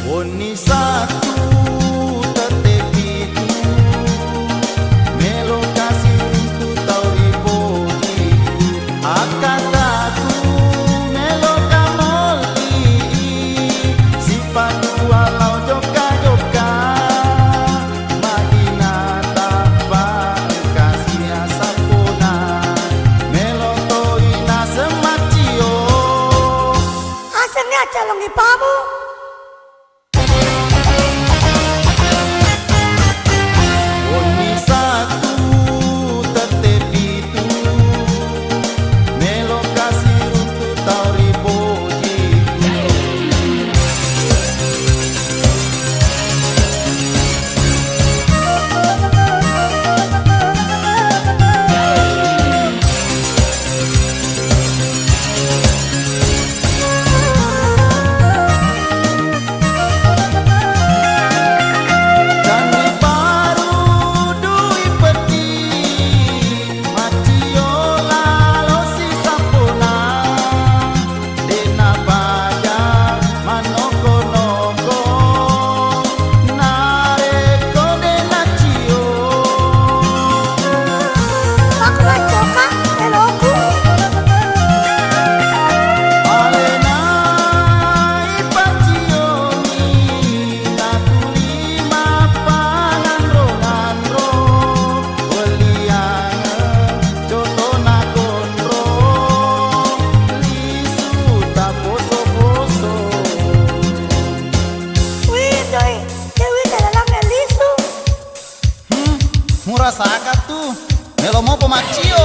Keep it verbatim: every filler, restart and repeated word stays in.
Wenni Sattu tette pitu, melo kasi runtu tau ri bojiku. Akkataku meloka molli, sipatu alao jokka-jokka, madina tappa engka sia sappona, melo toi naseng maccio. Asengnge accalongi pamu. Wenni Sattu tette pitu, melo kasi runtu tau ri bojiku. Candi baru dui petti, maccio lalo si sappona, de'na baja manoko-noko, narekko de' naccio. Makkulancoka eloku. Alena ipacciongi, natuli mappananro-nanro, welliangeng coto na konro, lisu taposo-poso. Wih, doi, dewi dalam lisu. Hmm, murasaka tu. Melo mopo maccio.